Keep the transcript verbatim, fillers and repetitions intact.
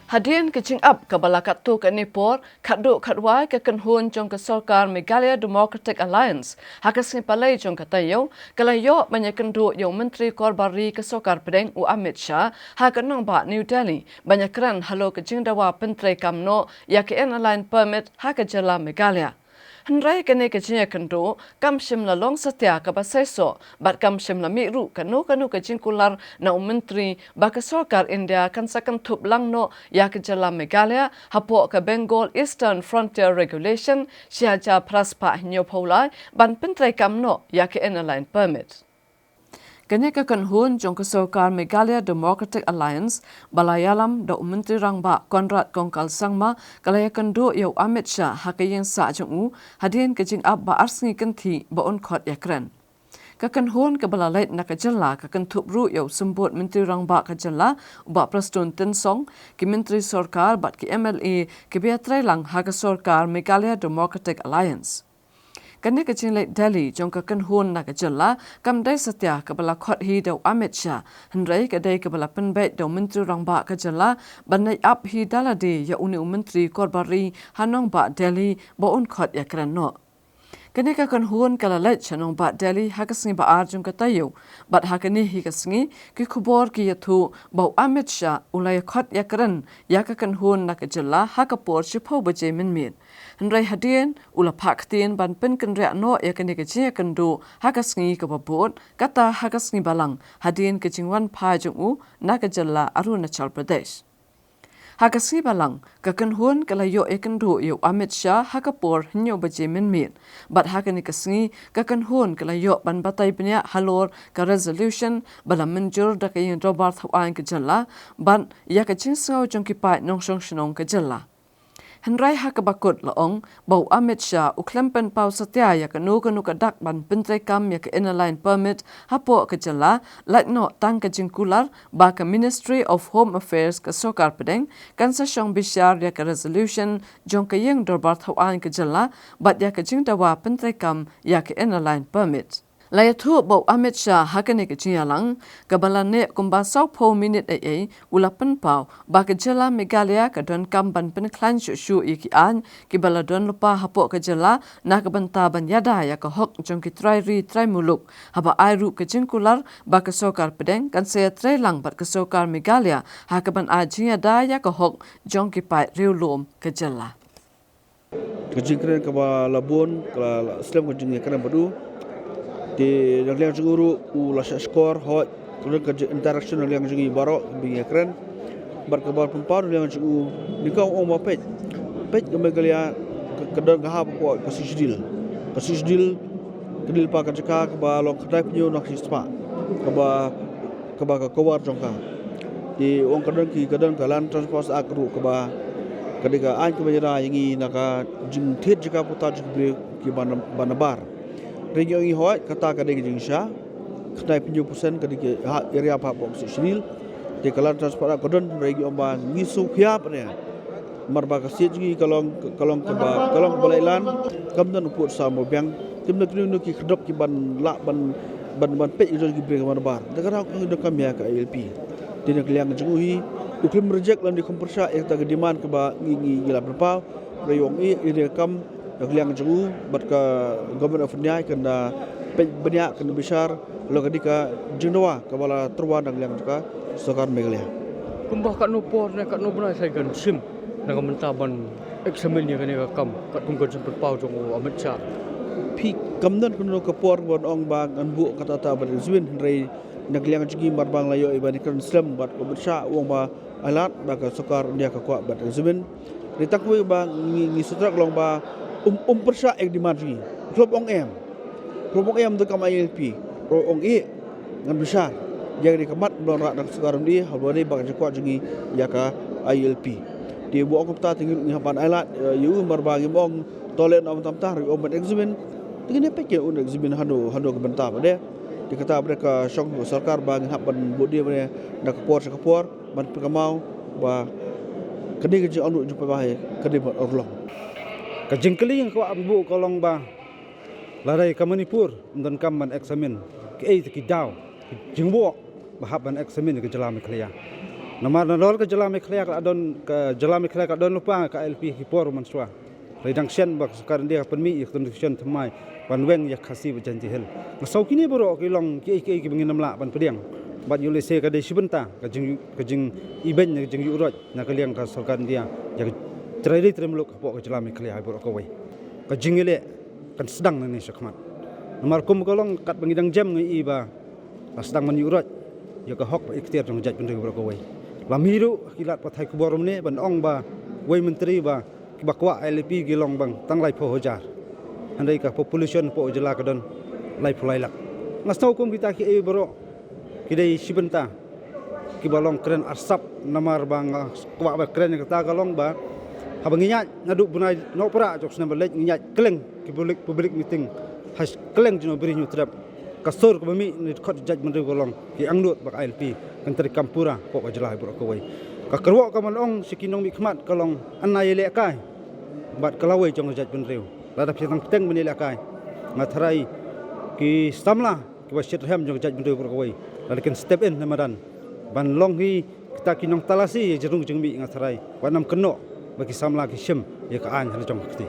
Hadien ka jingap kaba la katto katne por, khatduh khatwai ka kynhun jong ka sorkar Meghalaya Democratic Alliance ha ka sngi Palei jong ka taïew ka la ïoh ban ïakynduh ïa u Myntri Korbar Ri ka Sorkar Pdeng u Amit Shah ha ka nongbah New Delhi ban ïakren halor ka jingdawa pyntreikam noh ïa ka Inner Line Permit ha ka jylla Meghalaya. Hynrei kane ka jingïakynduh kam shym la long satia kaba seisoh bad kam shym la mih ruh kano kano ka jingkular na u Myntri ba ka sorkar India kan sa kynthup lang noh ïa ka jylla Meghalaya hapoh ka Bengal Eastern Frontier Regulation shihajar phraspah hynñiewphew lai ban pyntreikam noh ïa ka Inner Line Permit. Kane ka kynhun jong ka sorkar Meghalaya Democratic Alliance ba la ïalam da u Myntri Rangbah Conrad Kongkal Sangma ka la ïakynduh ïa u Amit Shah ha ka ïing sah jong u hadien ka jingap ba ar sngi kynthih ba un khot ïakren. Ka kynhun kaba la leit na ka jylla ka kynthup ruh ïa u Symbud Myntri Rangbah ka jylla u Bah Prestone Tynsong, ki Myntri Sorkar bad ki M L A kiba ïatreilang ha ka sorkar Meghalaya Democratic Alliance. Kane ka jingleit Delhi jong ka kynhun na ka jylla kam dei satia kaba la khot hi da u Amit Shah, hynrei ka dei kaba la pynbeit da u Myntri Rangbah ka jylla ban leit ap hi da lade ïa une u Myntri Korbar Ri ha nongbah Delhi ba un khot ïakren noh. Kane ka kynhun ka la leit sha nongbah Delhi ha ka sngi ba ar jong ka taïew bad ha kane hi ka sngi ki khubor ki ïathuh ba u Amit Shah u la ïakhot ïakren ïa ka kynhun na ka jylla ha ka por shiphew baje mynmiet. Hynrei hadien u la phah ktien ban pynkynriah noh ïa kane ka jingïakynduh ha ka sngi kaba bud, kata ha ka sngi balang hadien ka jingwan phai jong u na ka jylla Arunachal Pradesh. Ha ka sngi balang ka kynhun ka la ïoh ïakynduh ïa u Amit Shah ha ka por hynñiew baje mynmiet bad ha kane ka sngi ka kynhun ka la ïoh ban batai bniah halor ka resolution ba la mynjur da ka ïing dorbar thaw aiñ ka jylla bad ïa ka jingsngew jong ki paid nongshong shnong ka jylla. Hynrei ha kaba kut la ong ba u Amit Shah u khlem pynpaw satia ïa kano kano ka dak ban pyntreikam ïa ka Inner Line Permit hapoh ka jylla, lait noh tang ka jingkular ba ka Ministry of Home Affairs ka sorkar pdeng kan sa shong bishar ïa ka resolution jong ka ïing dorbar thaw aiñ ka jylla bad ïa ka jingdawa pyntreikam ïa ka Inner Line Permit. La ïathuh ba u Amit Shah ha kane ka jingïalang kaba la neh kumba sawphew minit eiei u la pynpaw ba ka jylla Meghalaya ka donkam ban pynkhlaiñ shuh shuh ïa ki aiñ kiba la don lypa hapoh ka jylla na ka bynta ban ïada ïa ka hok jong ki trai ri trai muluk, haba ai ruh ka jingkular ba ka sorkar pdeng kan sa ïatreilang bad ka sorkar Meghalaya ha kaban ai jingïada ïa ka hok jong ki paid riewlum ka jylla. Ka jingkren kaba la bun, ka la, la slem ka jingkren bad u. Te na ka liang jong u ruh u la shah shkor, hooid, ka long ka jing interaction na ka liang jong ngi baroh ba ngi kren. Bad kaba pynpaw na ka liang jong u, ni ka ong ba peit. Peit ka Meghalaya ka, ka don ka hap ka, ka Sixth Schedule. Ka Sixth Schedule ka dei lypa ka jaka kaba long khyndai phew hynñiew na ka shispah. Kaba kaba ka cover jong ka. Te ong ka don ki, ka don ka Land Transfer Act ruh kaba ka dei ka aiñ kaba ïada ïa ngi na ka jingthied jaka puta jong ki briew kiba na, ba nabar. Hynrei ngi ong ngi hooid kata ka dei ka jingshisha. Khyndai phew hynñiew percent ka dei ka ha area ba hapoh ka Sixth Schedule. Te ka Land Transfer Act ka don, hynrei ngi ong ba ngi sngewkhia pat ne. Namar ba ka state jong ngi ka long, ka long kaba, ka long kaba lait lan, kam don u pud saw ba biang, kim don kino kino ki khyrdop ki ban lah ban, ban, ban peit ïa ki briew kiba nabar. Da ka daw ngi donkam ïa ka I L P. Te na ka liang jong u hi u khlem reject lane u khlem pyrshah ïa kata ka demand kaba ngi, ngi, ngi la pynpaw. Hynrei u ong ïa, ïa ka kam na ka liang jong u bad ka Government of India kan da peit bniah, kan da bishar. Lo ka dei ka jingdawa kaba la tyrwa na ka liang jong ka sorkar Meghalaya. Kumba katno por ne katno bnai sa kan shim na ka bynta ban examine ïa kane ka kam katkum ka jingpynpaw jong u Amit Shah? Phi, kam don kano ka por ban ong ba ngan buh kata kata ban examine, hynrei na ka liang jong ngi namar ba ngi la ïoh ïa ban kren slem bad u Amit Shah u ong ba ai lad ba ka sorkar India ka kwah ban examine. Hynrei tang kawei ba ngi, ngi sngewthuh ka long ba um, um pyrshah ïa ka demand jong ngi. Khlem ong em. Khlem ong em, donkam I L P. Ong ïa ngan bishar ïa kane ka mat ba la wanrah na ka sorkar India, haba dei ba ka jingkwah jong ngi ïa ka I L P. Te ba ong kumta te ngi ruh ngi hap ban ai lad ïa u namar ba ngim ong to leh noh mynta mynta, hynrei ong ban examine. Te ngin ïa peit ïa un examine hano hano ka bynta ba dei. Te kata ba dei ka shong ka sorkar ba ngin hap ban buh dei ba dei na ka por sha ka por ban pynkynmaw ba kane ka jingangnud jong u paidbah ka dei ban urlong. Ka jingkylli nga kwah ban buh ka long ba lada ka Manipur ym donkam ban examine, kaei ki daw, ki jingbuh ba hap ban examine ka jylla Meghalaya? Namar nalor ka jylla Meghalaya ka la don, ka jylla Meghalaya ka don lypa ka I L P ha ki por mynshuwa. Hynrei dang shen ba ka sorkar India ka pynmih ïa ka notification thymmai ban weng ïa Khasi bad Jaintia Hills. Nga sngew kine baroh ki long kiei kiei kiba ngin ym lah ban pdiang. Bad ïoh lehse ka dei shi bynta ka jing, ka jingibeiñ ne ka jingïuhroit na ka liang ka sorkar India ïa ka trai ri trai muluk hapoh ka jylla Meghalaya baroh kawei. Ka jingïaleh kan sdang nangne shakhmat. Namar kum ka long katba ngi dang jem ngi i ba la sdang ban ïuhroit ïa ka hok bad iktiar jong ka jaitbynriew baroh kawei. La mih ruh ha ki lad pathai khubor mynne ban ong ba wei myntri ba kiba kwah I L P ki long bang tang laiphew hajar. Hynrei ka population hapoh jylla ka don laiphew lai lak. Nga sngew kum kita kiei baroh ki dei shi bynta kiba long kren arsap, namar ba nga kwah ba kren ïa kata ka long ba haba ngi ïaid naduh bnai Nohprah jong u snem ba leit ngi ïaid kylleng ki public, public meeting ha kylleng jong u Bri Hynñiewtrep. Ka sur kaba mih na dkhot jaitbynriew ka long ki angnud ba ka I L P kan treikam pura hapoh ka jylla baroh kawei. Ka kyrwoh kaba ngan ong sha ki nongmihkhmat ka long, yn ïalehkai bad ka lawei jong ka jaitbynriew. Lada phi tang bteng ban ïalehkai, nga tharai ki samla kiba shitrhem jong ka jaitbynriew baroh kawei lada kin step in na madan ban long hi kita ki nongtalasi ïa jingrung jingmih, nga tharai wat nym kynnoh ba ki samla ki shim ïa ka aiñ ha la jong ka kti.